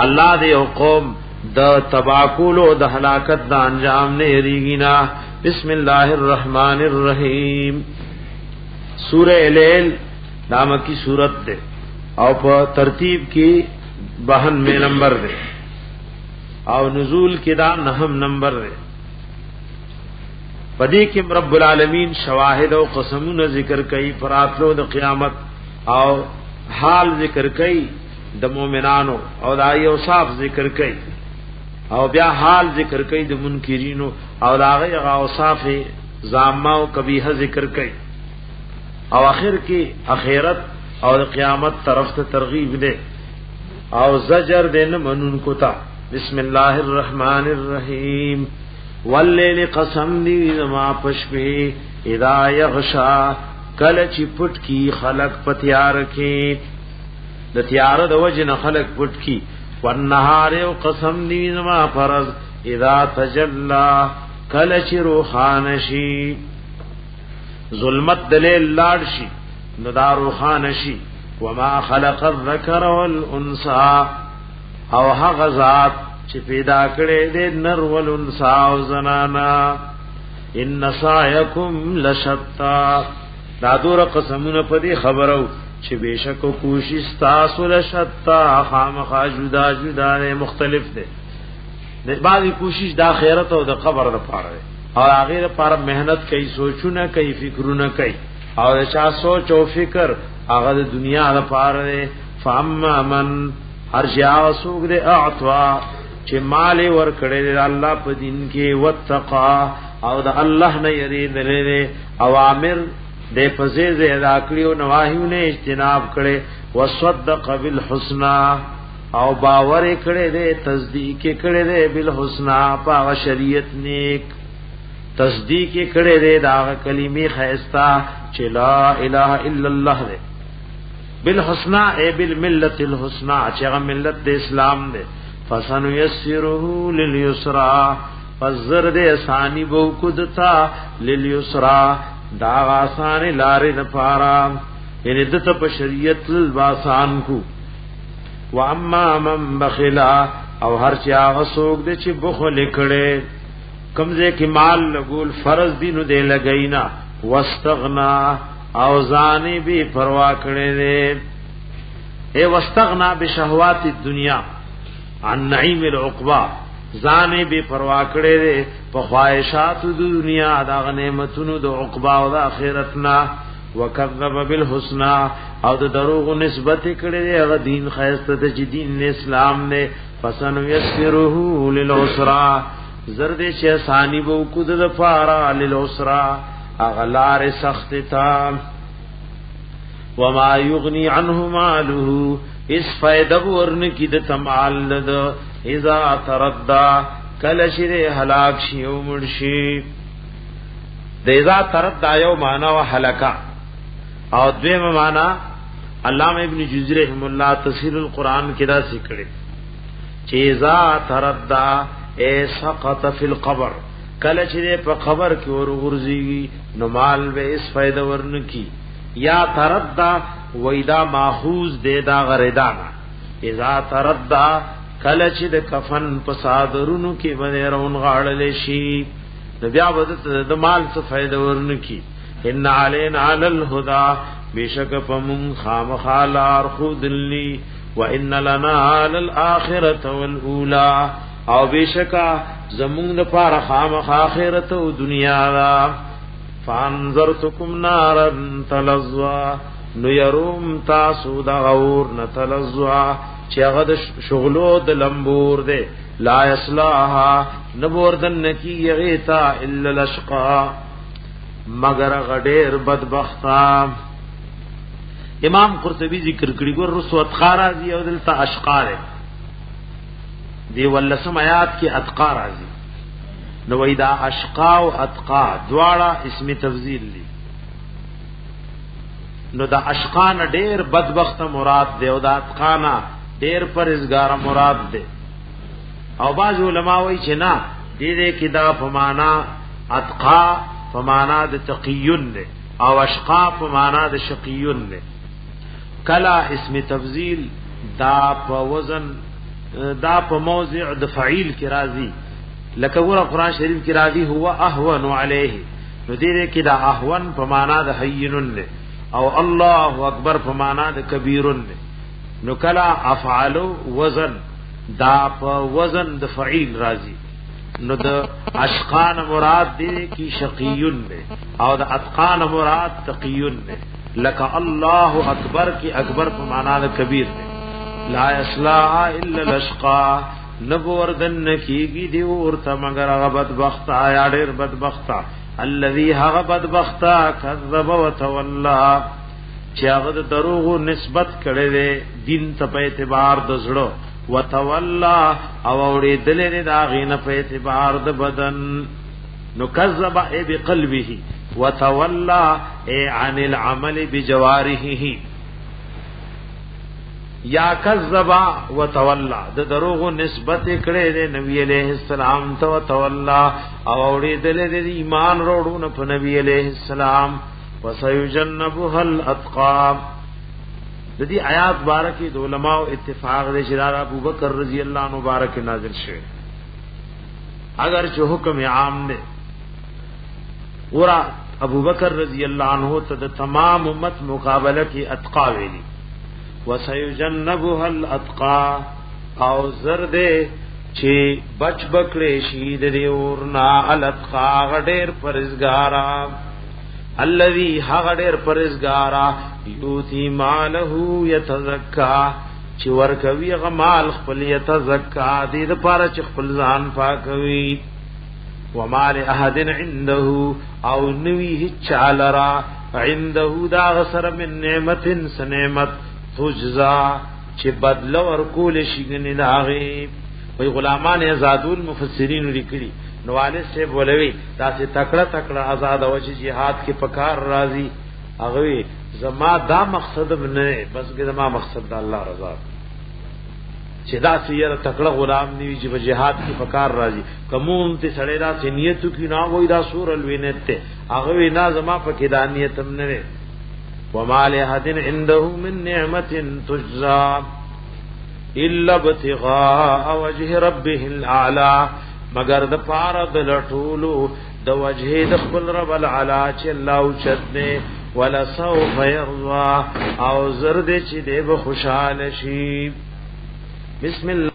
الله دې یو قوم د تباکولو د هلاکت د انجام نه یریږي نه. بسم الله الرحمن الرحیم. سوره لیل نام کی صورت ده او په ترتیب کې 92 نمبر ده او نزول کې دا نهم نمبر ده. پدې کې رب العالمین شواهد او قسمونه ذکر کوي پراتلو د قیامت او حال ذکر کوي د مؤمنانو او دا یو صاف ذکر کوي او بیا حال ذکر کوي د منکرینو او دا غي اوصاف زامه او قبیح ذکر کوي او اخر کې اخرت او قیامت طرف ته ترغیب ده او زجر دې نه منون کو تا. بسم الله الرحمن الرحیم. واللیل قسم دی زما پشپی اذا یغشا، کله چې پټ کی خلق پتیار کې د تیار د وجه نه خلق پټ کی. والنهار او قسم دی زما فرض اذا تجلا، کله چې روخان شي ظلمت دلیل لاړ شي نو دا روخان شي. وما خلق الذکر والانثى، او هغه ذات چې پیدا کړي دې نر ول انثى او زنانا. ان سعیکم لشتا، دا دور قسمونه په دې خبرو چې بشک کوشش تاسو لشتا خامخا جدا جدا نه مختلف دي. د بعضی کوشش د آخرت او د قبر لپاره دی او هغه لپاره مهنت کوي، سوچونه کوي، فکرونه کوي او چا سوچ او فکر هغه د دنیا لپاره دی. فاما من هر چا سوګ دې اعطوا چې مال ور کړی دی الله په دین کې، وتقا او د الله نه یری اوامر د فزې زیاده کړی او نواهی نه اجتناب کړي، وصدق بالحسنا او باور کړي دې، تصدیق کړي دې، بالحسنا په شریعت نیک تصدیق کړي دې، دا کلمې خیستا چې لا اله الا الله دې. بالحسنا ای بالملت الحسنا چې هغه ملت د اسلام دې. فسن یسره لليسرا، فزر دې اسانی بو کودتا، لليسرا دا آسان لارې د پارا، یعنی دته په شریعت الباسان کو. واما من بخلا، او هر چې هغه څوک دی چې بخل کړي، کمزه کې مال لګول فرض دي نو دی لګینا، واستغنا او ځان به پروا کړي دی، اے واستغنا بشهوات الدنیا عن نعیم العقبا، ځان به پروا کړي دی په خواهشات د دنیا دا نعمتونو د عقبا او د آخرت نه. وکذب بالحسنا او د دروغ نسبت کړي دی هغه دین خیسته ته چې دین اسلام نه. فسن یسره للعسرا، زرد چې ثانی بو کو د فارا، للعسرا اغلار سخت تا. وما یغنی عنه ماله، اس فائدہ ورن کی د تمال د اذا تردا، کله چې هلاک شي او مړ شي. د اذا تردا یو معنا او هلاکا او دویمه معنا علامه ابن جوزی رحم الله تفسیر القرآن کې دا ذکر چې اذا تردا ای سقط فی القبر، کله چې په قبر کې ورغورځي نو مال به اس فائدہ ورنکی. یا تردا وېدا ماخوذ دې دا غردانا، اذا تردا کله چې د کفن په صادرونو کې باندې رون غاړل شي نو بیا به د مال څه فائدہ ورنکی. ان علینا علی الهدى، بشک فمن خامخالار خودلی، وان لنا علی الاخرته والاولى، او بشکا زمون د پاره خامخ اخرت او دنیا دا. فانذرتکم نارا تلظى، نو يروم تاسو دا غور نتلظى چې هغه د شغلو د لمبور دی. لا یصلاها نبوردن نکی یغیتا الا الاشقا، مگر غډیر بدبختا. امام قرطبی ذکر کړي ګور رسو اتقا راځي او دلته اشقا ده، دی ولسم آیات کې اتقا راځي. نو وای دا اشقا او اتقا دواړه اسم تفضیل دي. نو دا اشقا نه ډیر بدبخت مراد دی او دا اتقا نه ډیر پرهیزګار مراد دی. او بعض علما وایي چې نه، دې دې کې دا په معنا اتقا په معنا د تقیون دی او اشقا په معنا د شقیون دی. کلا اسم تفضیل دا په وزن دا په موضع د فعیل کې راځي، لکه ګوره قران شریف کې راځي هو اهون علیه، نو دې کې دا اهون په معنا د هینن دی او الله اکبر په معنا د کبیرن دی. نو کلا افعال وزن دا په وزن د فعیل راځي، نو د اشقان مراد دی کی شقیون دی او د اتقان مراد تقیون دی. لکه الله اکبر کی اکبر په معنا د کبیر دی. لا یصلاها الا الاشقا، نبوردن کیږي دی ورته مگر هغه بدبخت، آیا ډیر بدبخت، الذي هغه بدبخت کذب وتولى، چې هغه د دروغ نسبت کړي دی دین ته په اعتبار د زړه، وتولى او اورېدلې دی دا غینه په اعتبار د بدن. نو کذب ای بقلبه وتولى ای عن العمل بجوارحه، یا کذب وتولى د دروغ نسبت کړي دی نبی علیہ السلام ته، وتولى او اورېدلې دی ایمان وروړو نه په نبی علیہ السلام. وسيجنبها الاتقى. د دې آیات بارکه د علماو اتفاق دی چې دا ابو بکر رضی الله عنه مبارک نازل شوی، اگر چې حکم عام دی. ورا ابو بکر رضی الله عنه ته د تمام امت مقابله کې اتقا ویلي. وسيجنبها الاتقا، او زرد چې بچ بکړې شي د دې اورنا الاتقا غډیر پرزګارا، الذي هغه ډیر پرزګارا، یوتی ماله یتزکا، چې ورکوي غمال خپل، یتزکا دې د پاره چې خپل ځان پاکوي. وما لاحد عنده، او نوی هیڅ لرا، عنده دا غسر من نعمت سنعمت، تجزا چې بدل ورکول شي غنی داغه. وی غلامان آزادول مفسرین لیکلي، نو والد سے بولوي دا سه تکړه تکړه آزاد او چې jihad کې پکار راضي. هغه زما دا مقصد نه، بس کې زما مقصد د الله رضا، چې دا سیر تکړه غلام نیوی چې په جهاد کې پکار راځي. کوم ته سړی دا سنیت کی نه وای دا سور الوینت ته، هغه نه زما په کې دا نیت هم نه. وما لأحد عنده من نعمت تجزا الا ابتغاء وجه ربه الاعلى، مگر د پاره د لټولو د وجه د خپل رب العلا چې الله او چت نه. ولا سوف يرضى، او زرد چې دی به خوشاله شي. بسم الله.